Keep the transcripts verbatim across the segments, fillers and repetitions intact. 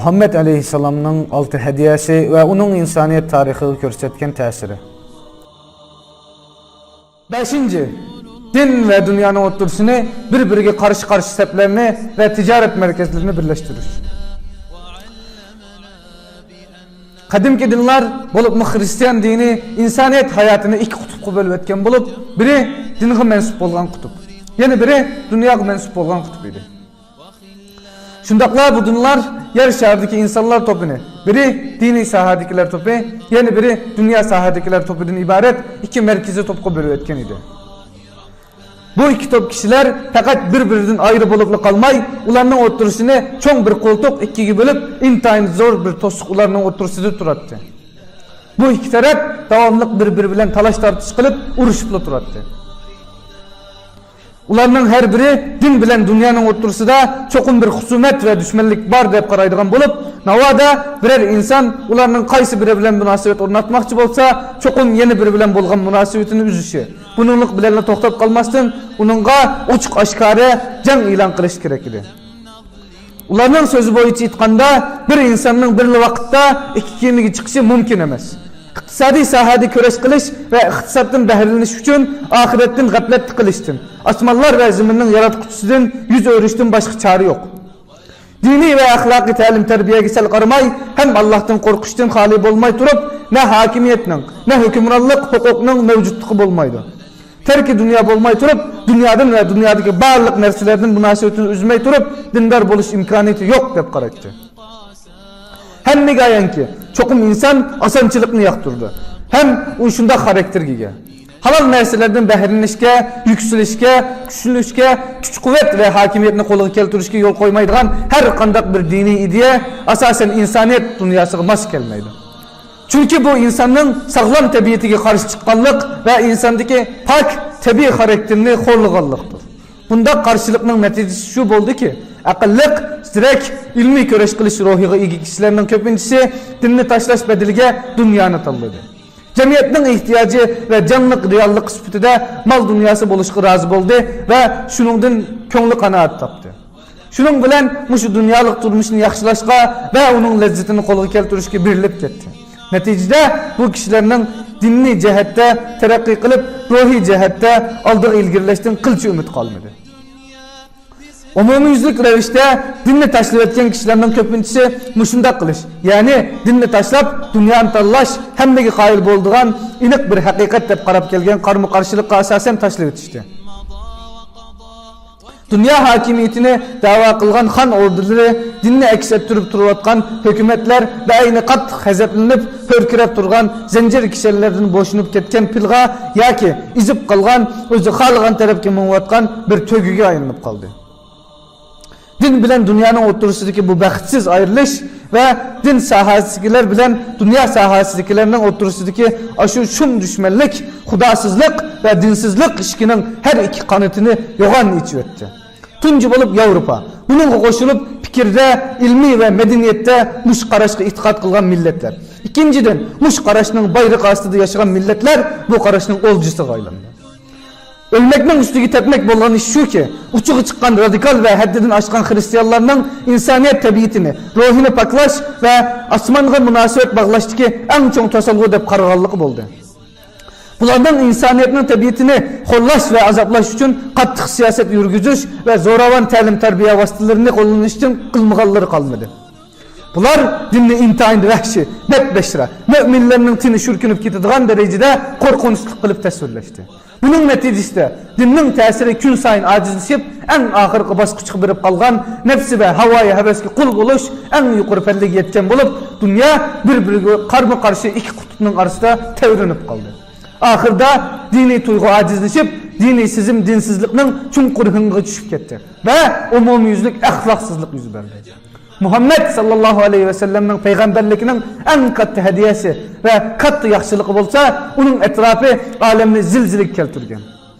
مۇھەممەد ئەلەيھىسسالامنىڭ ئالتە ھەدىيەسى ۋە ئۇنىڭ ئىنسانىيەت تارىخىغا كۆرسەتكەن تەسىرى. بەشىنچى، دىن ۋە دۇنيانىڭ ئوتتۇرىسىنى بىر-بىرىگە قارشى-قارشى سەپلەرنى ۋە تىجارەت مەركەزلىرىنى بىرلەشتۈرۈش. قەدىمكى دىنلار، بولۇپمۇ خىرىستىيان دىنى ئىنسانىيەت ھاياتىنى ئىككى قۇتۇپقا بۆلۈۋەتكەن بولۇپ، بىرى دىنغا مەنسۇپ بولغان قۇتۇپ، يەنە بىرى دۇنياغا مەنسۇپ بولغان قۇتۇپ ئىدى. شۇنداقلا بۇ دىنلار يەر شارىدىكى ئىنسانلار توپىنى، بىرى دىنىي ساھەدىكىلەر توپى، يەنە بىرى دۇنيا ساھەدىكىلەر توپىدىن ئىبارەت ئىككى مەركىزىي توپقا بۆلۈۋەتكەن ئىدى. بۇ ئىككى توپ كىشىلەر پەقەت بىر-بىرىدىن ئايرى بولۇپلا قالماي، ئۇلارنىڭ ئوتتۇرىسىنى چوڭ بىر قولتۇق ئىككىگە بۆلۈپ، ئىنتايىن زور بىر توسۇق ئۇلارنىڭ ئوتتۇرىسىدا تۇراتتى. بۇ ئىككى تەرەپ داۋاملىق بىر-بىرى بىلەن تالاش-تارتىش قىلىپ، ئۇرۇشۇپلا تۇراتتى. ئۇلارنىڭ ھەر بىرى دىن بىلەن دۇنيانىڭ ئوتتۇرىسىدا چوقۇم بىر خۇسۇمەت ۋە دۈشمەنلىك بار دەپ قارايدىغان بولۇپ، ناۋادا بىرەر ئىنسان ئۇلارنىڭ قايسى بىرى بىلەن مۇناسىۋەت ئورناتماقچى بولسا، چوقۇم يەنە بىرى بىلەن بولغان مۇناسىۋىتىنى ئۈزۈشى، بۇنىڭلىق بىلەنلا توختاپ قالماستىن، ئۇنىڭغا ئوچۇق-ئاشكارا جەڭ ئېلان قىلىش كېرەك ئىدى. ئۇلارنىڭ سۆزى بويىچە ئېيتقاندا، بىر ئىنساننىڭ بىرلا ۋاقىتتا ئىككى كېمىگە چىقىشى مۇمكىن ئەمەس. ئىقتىسادىي ساھەدە كۈرەش قىلىش ۋە ئىقتىسادتىن بەھرىلىنىش ئۈچۈن ئاخىرەتتىن غەپلەتتە قېلىشتىن، ئاسمانلار ۋە زېمىننىڭ ياراتقۇچىسىدىن يۈز ئۆرۈشتىن باشقا چارە يوق. دىنىي ۋە ئەخلاقىي تەلىم-تەربىيەگە سەل قارىماي، ھەم ئاللاھتىن قورقۇشتىن خالىي بولماي تۇرۇپ، نە ھاكىمىيەتنىڭ، نە ھۆكۈمرانلىق ھوقۇقنىڭ مەۋجۇتلۇقى بولمايدۇ. تەركى دۇنيا بولماي تۇرۇپ، دۇنيادىن ۋە دۇنيادىكى بارلىق نەرسىلەردىن مۇناسىۋىتىنى ئۈزمەي تۇرۇپ، دىندار بولۇش ئىمكانىيىتى يوق دەپ قارايتتى. ھەممىگە ئايانكى، چوقۇم ئىنسان ئاسانچىلىقنى ياقتۇرىدۇ ھەم ئۇ شۇنداق خاراكتېرگە ئىگە. ھالال نەرسىلەردىن بەھرىلىنىشكە، يۈكسىلىشكە، كۈچلىنىشكە، كۈچ-قۇۋۋەت ۋە ھاكىمىيەتنى قولغا كەلتۈرۈشكە يول قويمايدىغان ھەر قانداق بىر دىنىي ئىدىيە، ئاساسەن، ئىنسانىيەت دۇنياسىغا ماس كەلمەيدۇ. چۈنكى بۇ ئىنساننىڭ ساغلام تەبىئىتىگە قارشى چىققانلىق ۋە ئىنساندىكى پاك تەبىئىي خاراكتېرنى خورلىغانلىقتۇر. بۇنداق قارشىلىقنىڭ نەتىجىسى شۇ بولدىكى، ئەقىللىق، زېرەك، ئىلمىي كۈرەش قىلىش روھىغا ئىگە كىشىلەرنىڭ كۆپىنچىسى دىننى تاشلاش بەدىلىگە دۇنيانى تاللىدى. جەمئىيەتنىڭ ئېھتىياجى ۋە جانلىق رېئاللىق سۈپىتىدە مال دۇنياسى بولۇشقا رازى بولدى ۋە شۇنىڭدىن كۆڭلى قانائەت تاپتى. شۇنىڭ بىلەن مۇشۇ دۇنيالىق تۇرمۇشنى ياخشىلاشقا ۋە ئۇنىڭ لەززىتىنى قولغا كەلتۈرۈشكە بېرىلىپ كەتتى. نەتىجىدە بۇ كىشىلەرنىڭ دىنىي جەھەتتە تەرەققىي قىلىپ، روھىي جەھەتتە ئالدىغا ئىلگىرىلەشتىن قىلچە ئۈمىد قالمىدى. ئومۇميۈزلۈك رەۋىشتە دىننى تاشلىۋەتكەن كىشىلەرنىڭ كۆپىنچىسى مۇشۇنداق قىلىش، يەنى دىننى تاشلاپ، دۇنيانى تاللاش ھەممىگە قايىل بولىدىغان ئېنىق بىر ھەقىقەت دەپ قاراپ كەلگەن قارىمۇ قارشىلىققا ئاساسەن تاشلىۋېتىشتى. دۇنيا ھاكىمىيىتىنى دەۋا قىلغان خان ئوردىلىرى، دىننى ئەكس ئەتتۈرۈپ تۇرۇۋاتقان ھۆكۈمەتلەر ۋە ئەينى قاتتىق غەزەپلىنىپ، ھۆركىرەپ تۇرغان زەنجىر كىشەنلەردىن بوشىنىپ كەتكەن پىلغا ياكى ئېزىپ قالغان، ئۆزى خالىغان تەرەپكە مېڭىۋاتقان بىر تۆگىگە ئايلىنىپ قالدى. دىن بىلەن دۇنيانىڭ ئوتتۇرىسىدىكى بۇ بەختسىز ئايرىلىش ۋە دىن ساھەسىدىكىلەر بىلەن دۇنيا ساھەسىدىكىلەرنىڭ ئوتتۇرىسىدىكى ئاشۇ شۇم دۈشمەنلىك، خۇداسىزلىق ۋە دىنسىزلىق ئىشىكىنىڭ ھەر ئىككى قانىتىنى يوغان ئېچىۋەتتى. تۇنجى بولۇپ ياۋروپا. بۇنىڭغا قوشۇلۇپ، پىكىردە، ئىلمىي ۋە مەدەنىيەتتە مۇشۇ قاراشقا ئېتىقاد قىلغان مىللەتلەر. ئىككىنچىدىن، مۇشۇ قاراشنىڭ بايرىقى ئاستىدا ياشىغان مىللەتلەر بۇ قاراشنىڭ ئولجىسىغا ئايلاندى. ئۆلمەكنىڭ ئۈستىگە تەپمەك بولغان ئىش شۇكى، ئۇچىغا چىققان رادىكال ۋە ھەددىدىن ئاشقان خىرىستىيانلارنىڭ ئىنسانىيەت تەبىئىتىنى، روھىنى پاكلاش ۋە ئاسمانغا مۇناسىۋەت باغلاشتىكى ئەڭ چوڭ توسالغۇ دەپ قارىغانلىقى بولدى. بۇلارنىڭ ئىنسانىيەتنىڭ تەبىئىتىنى خورلاش ۋە ئازابلاش ئۈچۈن قاتتىق سىياسەت يۈرگۈزۈش ۋە زوراۋان تەلىم-تەربىيە ۋاسىتىلىرىنى قوللىنىشتىن قىلمىغانلىرى قالمىدى. بۇلار دىننى ئىنتايىن ۋەھشىي، بەتبەشىرە، مۆمىنلەرنىڭ تېنى شۈركۈنۈپ كېتىدىغان دەرىجىدە قورقۇنچلۇق قىلىپ تەسۋىرلەشتى. بۇنىڭ نەتىجىسىدە دىننىڭ تەسىرى كۈن سايىن ئاجىزلىشىپ، ئەڭ ئاخىرقى باسقۇچقا بېرىپ قالغان نەپسى ۋە ھاۋايى ھەۋەسكە قۇل بولۇش ئەڭ يۇقىرى پەللىگە يەتكەن بولۇپ، دۇنيا بىر-بىرىگە قارمۇ-قارشى ئىككى قۇتۇپنىڭ ئارىسىدا تەۋرىنىپ قالدى. ئاخىرىدا دىنىي تۇيغۇ ئاجىزلىشىپ، دىنىي سېزىم دىنسىزلىقنىڭ چوڭقۇر ھىڭىغا چۈشۈپ كەتتى ۋە ئومۇميۈزلۈك ئەخلاقسىزلىق يۈز بەردى. مۇھەممەد ساللاللاھۇ ئەلەيھى ۋەسەللەمنىڭ پەيغەمبەرلىكىنىڭ ئەڭ كاتتا ھەدىيەسى ۋە كاتتا ياخشىلىقى بولسا، ئۇنىڭ ئەتراپى ئالەمنى زىلزىلىگە كەلتۈرگەن.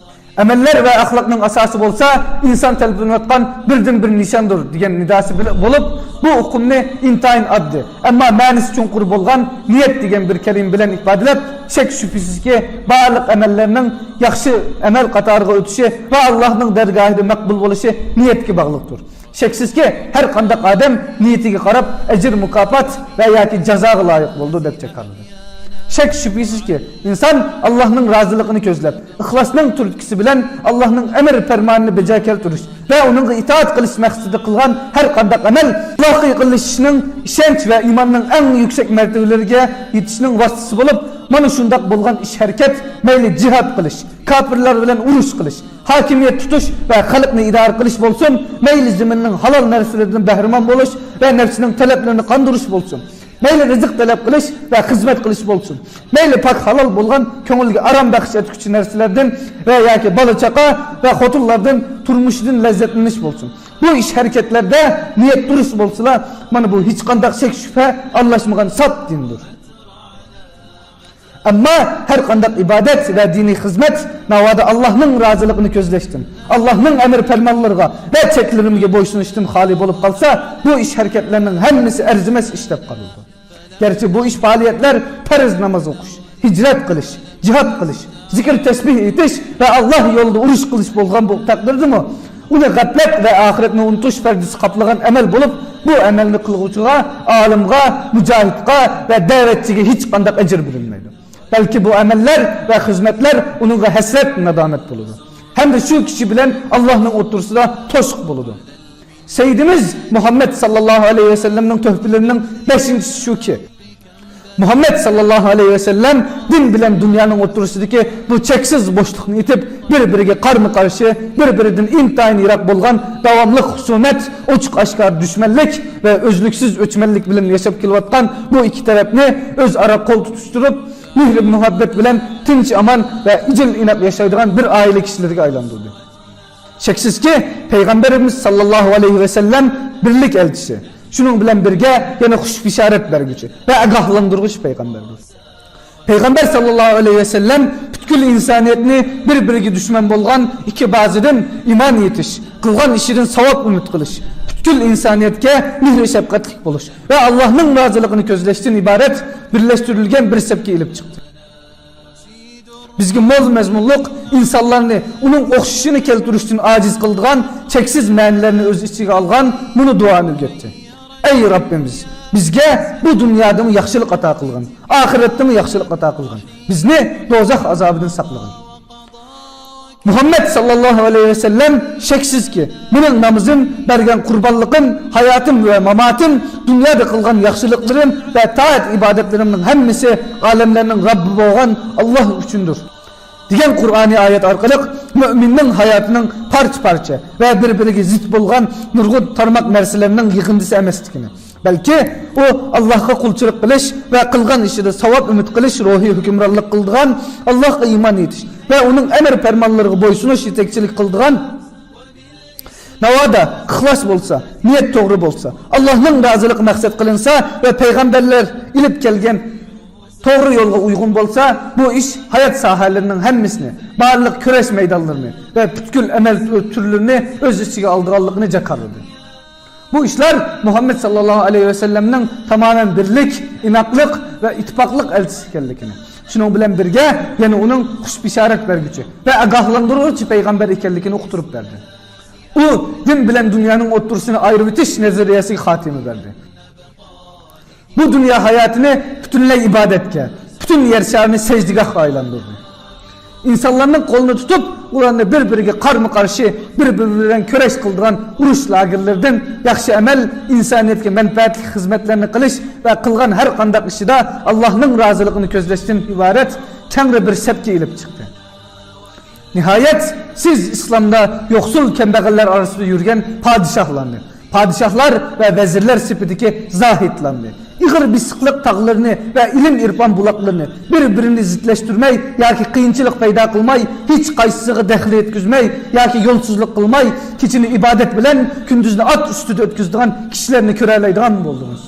ئەمەللەر ۋە ئەخلاقنىڭ ئاساسى بولسا، ئىنسان تەلپۈنۈۋاتقان بىردىنبىر نىشاندۇر دېگەن نىداسى بىلەن بولۇپ، بۇ ئۇقۇمنى ئىنتايىن ئاددىي، ئەمما مەنىسى چوڭقۇر بولغان نىيەت دېگەن بىر كەلىمە بىلەن ئىپادىلەپ، شەك-شۈبھىسىزكى، بارلىق ئەمەللەرنىڭ ياخشى ئەمەل قاتارىغا ئۆتۈشى ۋە ئاللاھنىڭ دەرگاھىدا مەقبۇل بولۇشى نىيەتكە باغلىقتۇر. شەكسىزكى، ھەر قانداق ئادەم نىيىتىگە قاراپ ئەجىر-مۇكاپات ۋە ياكى جازاغا لايىق بولىدۇ دەپ جاكارلىدى. شەك-شۈبھىسىزكى، ئىنسان ئاللاھنىڭ رازىلىقىنى كۆزلەپ، ئىخلاسنىڭ تۈرتكىسى بىلەن ئاللاھنىڭ ئەمر-پەرمانىنى بېجا كەلتۈرۈش ۋە ئۇنىڭغا ئىتائەت قىلىش مەقسىتىدە قىلغان ھەر قانداق ئەمەل ئاللاھقا يېقىنلىشىشنىڭ، ئىشەنچ ۋە ئىماننىڭ ئەڭ يۈكسەك مەرتىۋىلىرىگە يېتىشنىڭ ۋاسىتىسى بولۇپ، مانا شۇنداق بولغان ئىش-ھەرىكەت، مەيلى جىھاد قىلىش، كاپىرلار بىلەن ئۇرۇش قىلىش، ھاكىمىيەت تۇتۇش ۋە خەلقنى ئىدارە قىلىش بولسۇن، مەيلى زېمىننىڭ ھالال نەرسىلىرىدىن بەھرىمەن بولۇش ۋە نەپسىنىڭ تەلەپلىرىنى قاندۇرۇش بولسۇن، مەيلى رىزىق تەلەپ قىلىش ۋە خىزمەت قىلىش بولسۇن، مەيلى پاك ھالال بولغان كۆڭۈلگە ئارام بەخش ئەتكۈچى نەرسىلەردىن ۋە ياكى بالا-چاقا ۋە خوتۇنلاردىن، تۇرمۇشىدىن لەززەتلىنىش بولسۇن. بۇ ئىش-ھەرىكەتلەردە نىيەت دۇرۇس بولسىلا، مانا بۇ ھېچقانداق شەك-شۈبھە ئارىلاشمىغان ساپ دىندۇر. ئەمما ھەر قانداق ئىبادەت ۋە دىنىي خىزمەت ناۋادا ئاللاھنىڭ رازىلىقىنى كۆزلەشتىن، ئاللاھنىڭ ئەمر-پەرمانلىرىغا ۋە چەكلىرىمىگە بويسۇنۇشتىن خالىي بولۇپ قالسا، بۇ ئىش-ھەرىكەتلەرنىڭ ھەممىسى ئەرزىمەس ئىش دەپ قارىلىدۇ. گەرچە بۇ ئىش-پائالىيەتلەر پەرز ناماز ئوقۇش، ھىجرەت قىلىش، جىھاد قىلىش، زىكىر-تەسبىھ ئېيتىش ۋە ئاللاھ يولىدا ئۇرۇش قىلىش بولغان بۇ تەقدىردىمۇ، ئۇنى غەپلەت ۋە ئاخىرەتنى ئۇنتۇش پەردىسى قاپلىغان ئەمەل بولۇپ، بۇ ئەمەلنى قىلغۇچىغا، ئالىمغا، مۇجاھىدقا ۋە دەۋەتچىگە ھېچقانداق ئەجىر بېرىلمەيدۇ. بەلكى بۇ ئەمەللەر ۋە خىزمەتلەر ئۇنىڭغا ھەسرەت، نادامەت بولىدۇ ھەمدە شۇ كىشى بىلەن ئاللاھنىڭ ئوتتۇرىسىدا توسۇق بولىدۇ. سەييىدىمىز مۇھەممەد ساللاللاھۇ ئەلەيھى ۋەسەللەمنىڭ تۆھپىلىرىنىڭ بەشىنچىسى شۇكى، مۇھەممەد ساللاللاھۇ ئەلەيھى ۋەسەللەم دىن بىلەن دۇنيانىڭ ئوتتۇرىسىدىكى بۇ چەكسىز بوشلۇقنى ئېتىپ، بىر-بىرىگە قارمۇ-قارشى، بىر-بىرىدىن ئىنتايىن يىراق بولغان داۋاملىق خۇسۇمەت، ئوچۇق-ئاشكارا دۈشمەنلىك ۋە ئۈزلۈكسىز ئۆچمەنلىك بىلەن ياشاپ كېلىۋاتقان بۇ ئىككى تەرەپنى ئۆزئارا قول تۇتۇشتۇرۇپ، مېھرى-مۇھەببەت بىلەن تىنچ-ئامان ۋە ئىجىل-ئىناق ياشايدىغان بىر ئائىلە كىشىلىرىگە ئايلاندۇردى. شەكسىزكى، پەيغەمبىرىمىز ساللاللاھۇ ئەلەيھى ۋەسەللەم بىرلىك ئەلچىسى، شۇنىڭ بىلەن بىرگە يەنە خۇش بېشارەت بەرگۈچى ۋە ئاگاھلاندۇرغۇچى پەيغەمبەردۇر. پەيغەمبەر ساللاللاھۇ ئەلەيھى ۋەسەللەم پۈتكۈل ئىنسانىيەتنى بىر-بىرىگە دۈشمەن بولغان ئىككى بازىدىن ئىمان يېتىش، قىلغان ئىشىدىن ساۋاب ئۈمىد قىلىش، پۈتكۈل ئىنسانىيەتكە مېھرى-شەپقەتلىك بولۇش ۋە ئاللاھنىڭ رازىلىقىنى كۆزلەشتىن ئىبارەت بىرلەشتۈرۈلگەن بىر سەپكە ئېلىپ چىقتى. بىزگە مول مەزمۇنلۇق، ئىنسانلارنى ئۇنىڭ ئوخشىشىنى كەلتۈرۈشتىن ئاجىز قىلىدىغان چەكسىز مەنىلەرنى ئۆز ئىچىگە ئالغان مۇنۇ دۇئانى ئۆگەتتى: ئەي رەببىمىز، بىزگە بۇ دۇنيادىمۇ ياخشىلىق ئاتا قىلغىن، ئاخىرەتتىمۇ ياخشىلىق ئاتا قىلغىن، بىزنى دوزاخ ئازابىدىن ساقلىغىن. مۇھەممەد ساللاللاھۇ ئەلەيھى ۋەسەللەم شەكسىزكى، مېنىڭ نامىزىم، بەرگەن قۇربانلىقىم، ھاياتىم ۋە ماماتىم، دۇنيادا قىلغان ياخشىلىقلىرىم ۋە تائەت-ئىبادەتلىرىمنىڭ ھەممىسى ئالەملەرنىڭ رەببى بولغان ئاللاھ ئۈچۈندۇر، دېگەن قۇرئانىي ئايەت ئارقىلىق مۆمىننىڭ ھاياتىنىڭ پارچە-پارچە ۋە بىر-بىرىگە زىت بولغان نۇرغۇن تارماق نەرسىلەرنىڭ يىغىندىسى ئەمەسلىكىنى، بەلكى ئۇ ئاللاھقا قۇلچىلىق قىلىش ۋە قىلغان ئىشىدا ساۋاب ئۈمىد قىلىش روھى ھۆكۈمرانلىق قىلىدىغان، ئاللاھقا ئىمان ئېيتىش ۋە ئۇنىڭ ئەمر-پەرمانلىرىغا بويسۇنۇش يېتەكچىلىك قىلىدىغان. ناۋادا ئىخلاس بولسا، نىيەت توغرا بولسا، ئاللاھنىڭ رازىلىقى مەقسەت قىلىنسا ۋە پەيغەمبەرلەر ئېلىپ كەلگەن توغرا يولغا ئۇيغۇن بولسا، بۇ ئىش ھايات ساھەلىرىنىڭ ھەممىسىنى، بارلىق كۈرەش مەيدانلىرىنى ۋە پۈتكۈل ئەمەل تۈرلىرىنى ئۆز ئىچىگە ئالىدىغانلىقىنى جاكارلىدى. بۇ ئىشلار مۇھەممەد ساللاللاھۇ ئەلەيھى ۋەسەللەمنىڭ تامامەن بىرلىك، ئىناقلىق ۋە ئىتتىپاقلىق ئەلچىسى ئىكەنلىكىنى، شۇنىڭ بىلەن بىرگە يەنە ئۇنىڭ خۇش بېشارەت بەرگۈچى ۋە ئاگاھلاندۇرغۇچى پەيغەمبەر ئىكەنلىكىنى ئۇقتۇرۇپ بەردى. ئۇ دىن بىلەن دۇنيانىڭ ئوتتۇرىسىنى ئايرىۋېتىش نەزەرىيەسىگە خاتىمە بەردى. بۇ دۇنيا ھاياتىنى پۈتۈنلەي ئىبادەتكە، پۈتۈن يەر شارىنى سەجدىگاھقا ئايلاندۇردى. ئىنسانلارنىڭ قولىنى تۇتۇپ، ئۇلارنى بىر-بىرىگە قارمۇ-قارشى، بىر-بىرى بىلەن كۈرەش قىلىدىغان ئۇرۇش لاگېرلىرىدىن ياخشى ئەمەل، ئىنسانىيەتكە مەنپەئەتلىك خىزمەتلەرنى قىلىش ۋە قىلغان ھەر قانداق ئىشىدا ئاللاھنىڭ رازىلىقىنى كۆزلەشتىن ئىبارەت كەڭرى بىر سەپكە ئېلىپ چىقتى. نىھايەت، سىز ئىسلامدا يوقسۇل كەمبەغەللەر ئارىسىدا يۈرگەن پادىشاھلارنى، پادىشاھلار ۋە ۋەزىرلەر سېپىدىكى زاھىدلارنى، ئېغىر بېسىقلىق تاغلىرىنى ۋە ئىلىم-ئېرپان بۇلاقلىرىنى بىر-بىرىنى زىتلەشتۈرمەي ياكى قىيىنچىلىق پەيدا قىلماي، ھېچقايسىسىغا دەخلى يەتكۈزمەي ياكى يولسىزلىق قىلماي، كېچىنى ئىبادەت بىلەن، كۈندۈزنى ئات ئۈستىدە ئۆتكۈزىدىغان كىشىلەرنى كۆرەلەيدىغان بولدىڭىز.